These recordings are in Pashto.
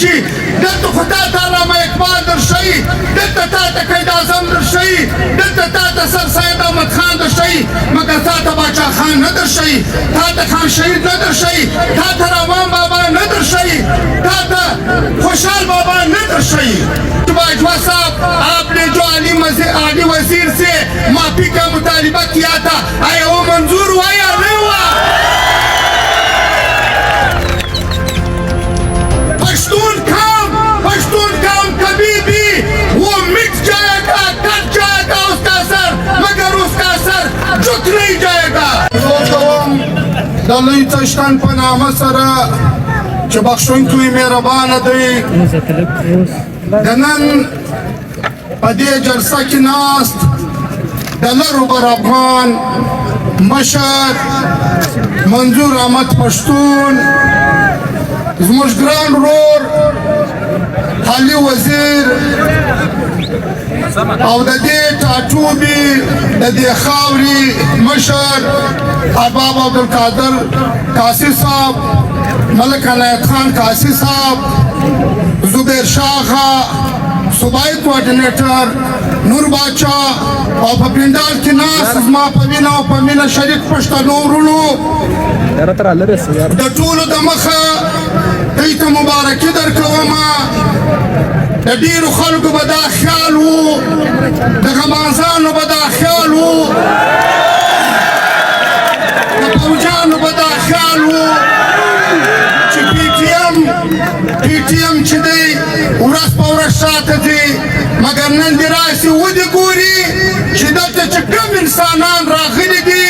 کیږي. دلته خو تا ته علامه اقبال درښیي، دلته تا ته قائد اعظم درښیي، دلته تا ته سر سید احمد خان درښیي، مګر تا ته باچا خان نه درښیي، تا ته خان شهید نه درښیي، تا ته رحمان بابا نه درښیي، تا ته خوشحال بابا نه درښیي. باجوہ صاحب، آپ نے جو علی وزیر سے معافی کا مطالبہ کیا تھا، آیا وہ منظور ہوا یا نہیں ہوا؟ پشتون قوم کبھی بھی وہ مٹ جائے گا، کٹ جائے گا اس کا سر، مگر اس کا سر جھک نہیں جائے گا. د لوی څښتن په نامه سره چې بخښونکی مهربانه دی، د نن په دې جلسه کې ناست د لر بر افغان مشر منظور احمد پښتون، زموږ ګران ورور علي وزیر، او د دې ټاټوبي د دې خاورې مشر ارباب عبدالقادر کاسي صاحب، ملک عنایت خان کاسي صاحب، زبیر شاخا صوبائی کوارډینیټر نور باچا، او په پنډال کې ناست زما په وینه او په مینه شریک پښتنو وروڼو، د ټولو د مخه دوی ته مبارکي درکوم. د ډېرو خلکو به دا خیال وو، د غمازانو به دا خیال وو، د پوجانو به دا خیال وو چې پي ټي ایم چې دی ورځ په ورځ شاته ځي، مګر نن دې راسي ودې ګوري چې دلته چې کوم انسانان راغلي دي،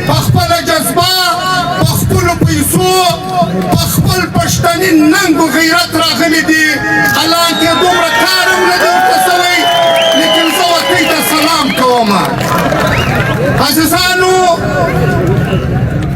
په خپله جذبه، په خپلو پیسو، په خپل پښتني ننګ و غیرت راغلي دي. حالانکه دومره کار هم نه دی ورته سوی، لیکن زه ورته ته سلام کوم. عزیزانو،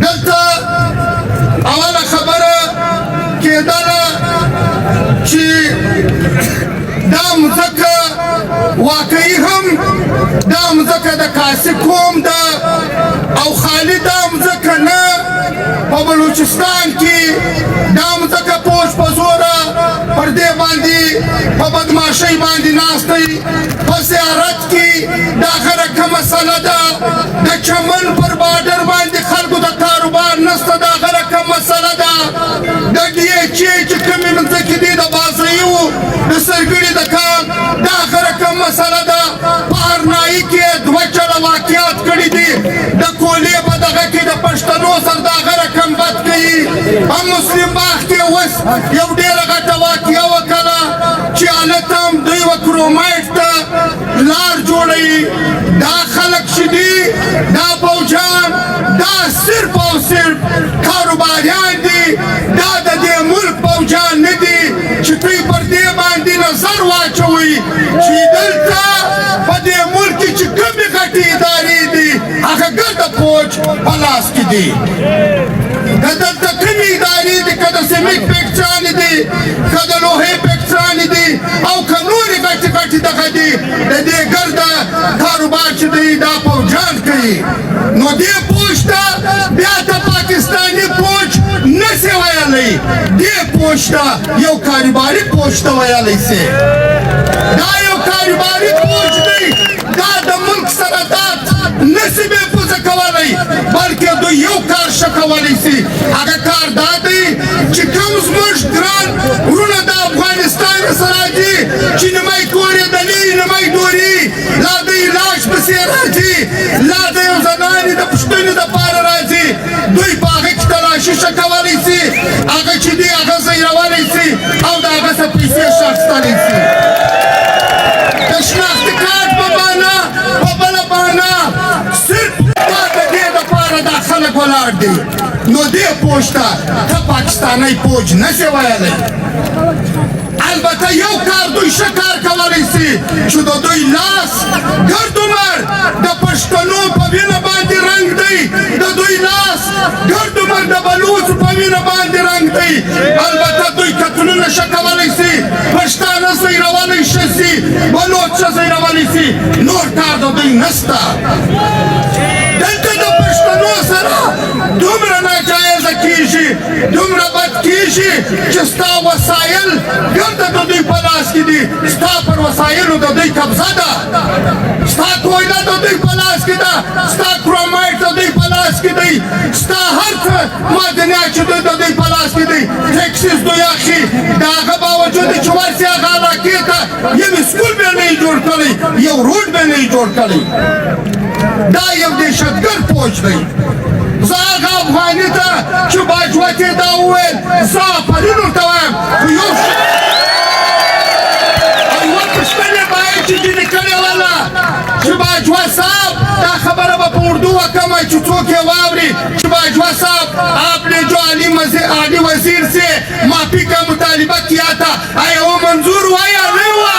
دلته اوله خبره کېدله چې دا مځکه واقعي هم دا مځکه د کاسي قوم ده، او خالي دا مځکه نه، په بلوچستان کې دا مځکه پوج په زوره پر دې باندې په بدماشۍ باندې ناست دی. په زیارت کې دا غره کوم مسله ده، د چمن پر بارډر باندې خلکو د کاروبار نشته، دا غره کوم مسله ده. د ډي ایچ ای چې کومې مځکې دي، د بازیو د سرګړي د کان، دا غره کوم مسله ده. په هرنایي کې دوه چله واقعات کړي دي، د کولې په دغه کې د پښتنو سره دا غره کم بد کوي. په مسلم باغ کې اوس یو ډېره غټه واقعه وکړه چې هلته هم دوی و کرومایټ ته لار جوړوي. دا خلک چې دي، دا پوجان، دا صرف او صرف کاروباریان دي، دا د دې ملک پوجان نه دي. چې دوی پر دې باندې نظر واچوي چې دلته په دې ملک کې چې کومې غټې ادارې دي، هغه ګرده فوج په لاس کې دي. که دلته کومې ادارې دي، که د سیمنټ فیکټرانې دي، که د لوهې فیکټرانې دي، او که نورې غټې غټې دغه دي، د دې ګرده کاروبار چې دی دا پوجان کوي. نو دې فوج ته بیا ته پاکستاني فوج نسې ویلی، دې فوج ته یو کاروباري فوج ته ویلی سي. دا یو کاروباري فوج دی، دا د ملک سره داد نسي محفوظه کولی، بلکې دوی یو کار ښه کولی سي، هغه کار دا دی چې کوم زموږ ګران وروڼه د افغانستان سره راځي چې نیمای کور یې د لرې نیمای دوري، لا د علاج پسې راځي، لا د یو زنانې د پوښتنې دپاره راځي، دوی په هغه کې تلاشي ښه کولی سي، هغه چې دی هغه ځایرولی سي او د هغه څه پیسې ښه اخیستلی سي. د شناختي کارت په بهانه، په بله بهانه، صرف دا د دې دپاره دا خلک ولاړ دي. نو دې فوج ته ته پاکستانی فوج نه سې ویلی. البته یو کار دوی ښه کار کولی سي چې د دوی لاس ګرد عمر د پښتنو په وینه باندې رنګ دی، د دوی لاس ګرد عمر د بلوڅو په وینه باندې رنګ دی. البته دوی قتلونه ښه کولی سي، پښتانه ځورولی ښه سي، بلوڅ ښه ځورولی سي، نور کار د دوی نسته. دلته د پښتنو سره دومره ناجایزه کیږي، دومره بد کیږي چې ستا وسایل کې دي، ستا پر وسایلو د دوی قبضه ده، ستا کویله د دوی په لاس کې ده، ستا کرومایټ د دوی په لاس کې دی، ستا هر څه معدنیات چې دوی د دوی په لاس کې دی، ټیکسیز دوی اخلي. د هغه باوجود چې ورسي هغه علاقې ته، یو سکول به نه جوړ کړی، یو روډ به نه جوړ کړی. دا یو دهشتګرد فوج دی. زه هغه افغاني ته چې باجوه ته دا وویل، زه آفرین ورته وایم، خو یو او یوه پوښتنه باید چې ځینې کړې وله چې باجوه صاحب، دا خبره به په اردو وکړم چې څوک یې واوري، چې باجوه صاحب، آپ نے جو علی وزیر سے معافی کا مطالبہ کیا تھا، آیا وہ منظور ہوا یا نہیں ہوا؟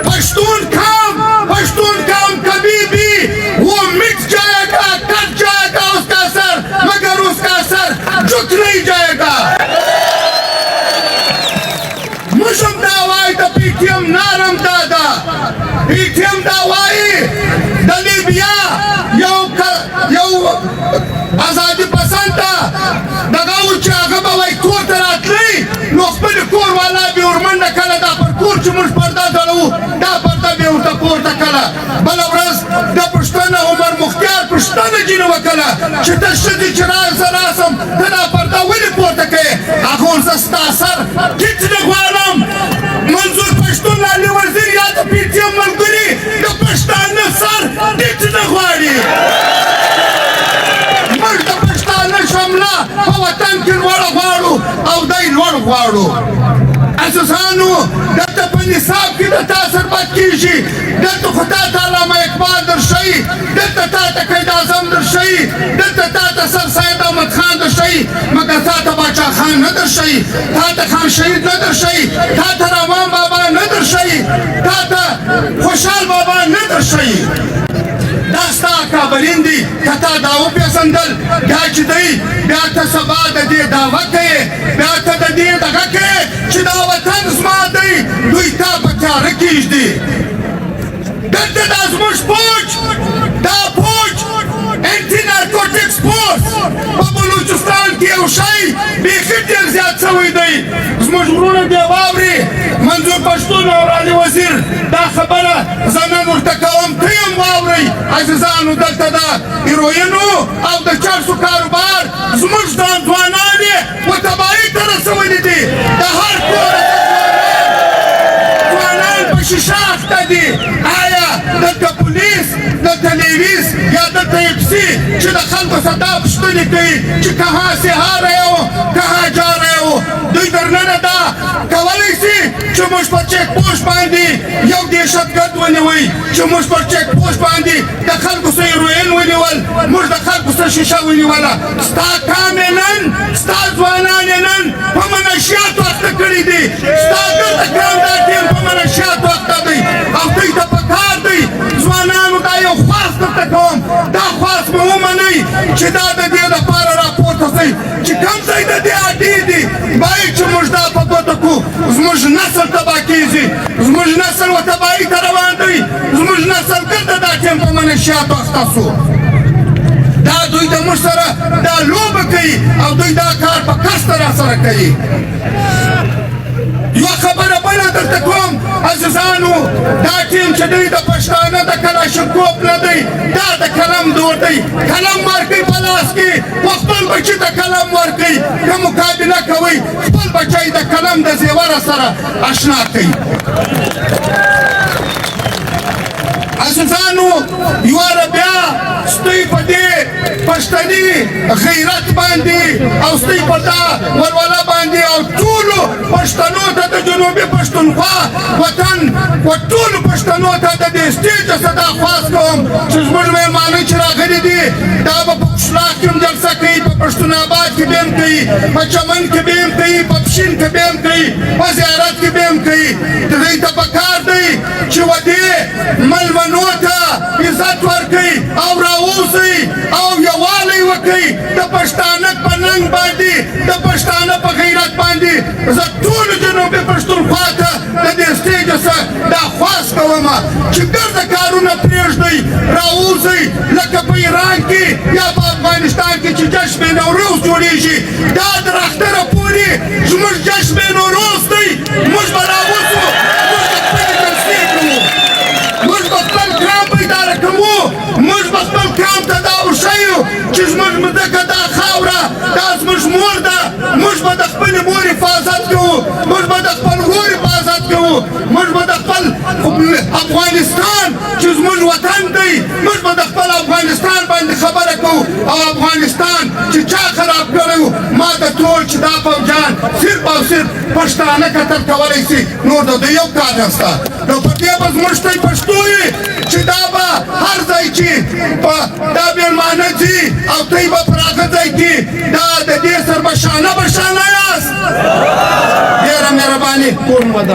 پشتون کام، پشتون کام کبھی بھی وہ مٹ جائے گا، کٹ جائے گا اس کا سر، مگر اس کا سر جھک نہیں جائے گا. موږ هم دا وایي، د پي ټي ایم نارم دا ده. پي ټي ایم دا وایي د لیبیا یو ازادي پسنده دغه و چې هغه به وایي کور ته راتلی، نو خپل کور والا به ورمنډه کړه، دا پر کور چې موږ پرده ځړوو دا پرده به ورته پورته کړه. بله ورځ د پښتنه عمر مختیار پښتنه جینه وکړه چې ته ښځې چې زه راسم، ته دا پرده ولې پورته کوې؟ هغه ویل زه ستا سر ټیټ نه غواړم. منظور پښتون، علي وزیر یا د پي ټي ایم ملګري د پښتانه سر ټیټ نه غواړي. موږ د پښتانه شمله په وطن کې لوړه غواړو او دی لوړ غواړو. عزیزانو، دلته په نصاب کې د تا سربت کېږي، دلته خو تا ته علامه اقبال درښیي، دلته تا ته قاید اعظم درښیي، دلته تا ته سر سید احمد خان درښیي، مګر تا ته باچا خان نه درښیي، تا ته خان شهید نه درښیي، تا ته رحمان بابا نه درښیي، تا ته خوشحال بابا نه درښیي. دا ستا اکابرین دي، که تا دا وپېژندل، بیا چې دی بیا ته سبا د دې دعوه کوې، بیا ته د دې دغه کوې چې دا وطن زما دی، دوی تا په تیاره کې ږدي. دلته دا زموږ فوج، دا فوج انټي نارکوټکس فورس په بلوچستان کې یو شی بیخي ډېر زیات شوی دی. زموږ وروڼه دې واوري، منظور پښتون او علي وزیر، دا خبره زه نن ورته کوم، ته یې هم واورئ. عزیزانو، دلته د هیروینو او د چرسو کاروبار زموږ ځان ځوانان یې و تباهۍ ته رسولي دي. د هر کور ځوانان په شیشه اخته دي. آیا دلته پولیس، دلته لیویز یا دلته ایف سي چې د خلکو څخه دا پوښتنې کوي چې کهاں سے آ رہے ہو، کهاں جا رہے ہو، دوی درننه دا کولی سي چې موږ پر چیک پوسټ باندې یو دهشتګرد ونیوی، چې موږ پر چیک پوسټ باندې د خلکو څخه هیروین ونیول، موږ د خلکو څخه شیشه ونیوله. ستا کام یې نن، ستا ځوانان یې نن په منشیاتو اخته کړي دي. ستا ګرده کام دا ټیم په منشیاتو اخته دی او دوی ته پکار دی. ځوانانو، دا یو خواست درته کوم، دا خواست مو ومنئ چې دا د دې دپاره راپورته سئ چې کوم ځای د دې اډې دي، باید چې موږ دا په ګوته کړو. زموږ نسل تباه کېږي، زموږ نسل و تباهۍ ته روان دی، زموږ نسل ګرده دا ټیم په منشیاتو اخته سو. دا دوی د موږ سره دا لوبه کوي او دوی دا کار په قصده را سره کوي. یوه خبره بله درته کوم عزیزانو، دا ټیم چې دی د پښتانه د کلاشینکوف نه دی، دا د قلم دور دی. قلم ورکوي په لاس کې، و خپل بچي ته قلم ورکوي، که مقابله کوئ خپل بچی د قلم د زیوره سره اشنا کوي. عزیزانو، یواره بیا ستوی په دې پښتني غیرت باندې او ستوی په دا ولوله باندې او ټولو پښتنو ته د جنوبي پښتونخوا وطن و ټولو پښتنو ته د دې سټیج څخه دا خواست کوم چې زموږ مېلمانه چې راغلي دي، دا به په کشلاق کې هم جلسه کوي، په پښتون آباد کې به هم کوي، په چمن کې به هم کوي، په پښین کې به هم کوي، په زیارت کې به هم کوي. دوی ته پکار دی چې و دې ملمنو ته عزت ورکړي او راووځئ او یووالی وکړئ. د پښتانه په ننګ باندې، د پښتانه په غیرت باندې زه ټولو جنوبي پښتونخوا ته د دې سټیج څخه دا خواست کوم چې ګرده کارونه پرېږدئ، راووځئ، لکه په ایران کې یا په افغانستان کې چې جشن نوروز جوړیږي، دا تر اختره پورې مور ده. موږ به د خپلې مور حفاظت کوو، موږ به د خپل ورور حفاظت کوو، موږ به د خپل افغانستان چې زموږ وطن دی، موږ به د خپل افغانستان باندې خبره کوو. او افغانستان چې چا خراب کړی، ما د ټول چې دا فوجان صرف او صرف پښتانه قتل کولی شي، نور د دوی یو کار نشته. نو په دې به زموږ ته پښتو وي چې دا به هر ځای چې په دا مېلمانه ځي او دوی به پر هغه ځای کې دا د دې سر به شانه به شانه یاست. ډېره مهرباني، کور مو ودان.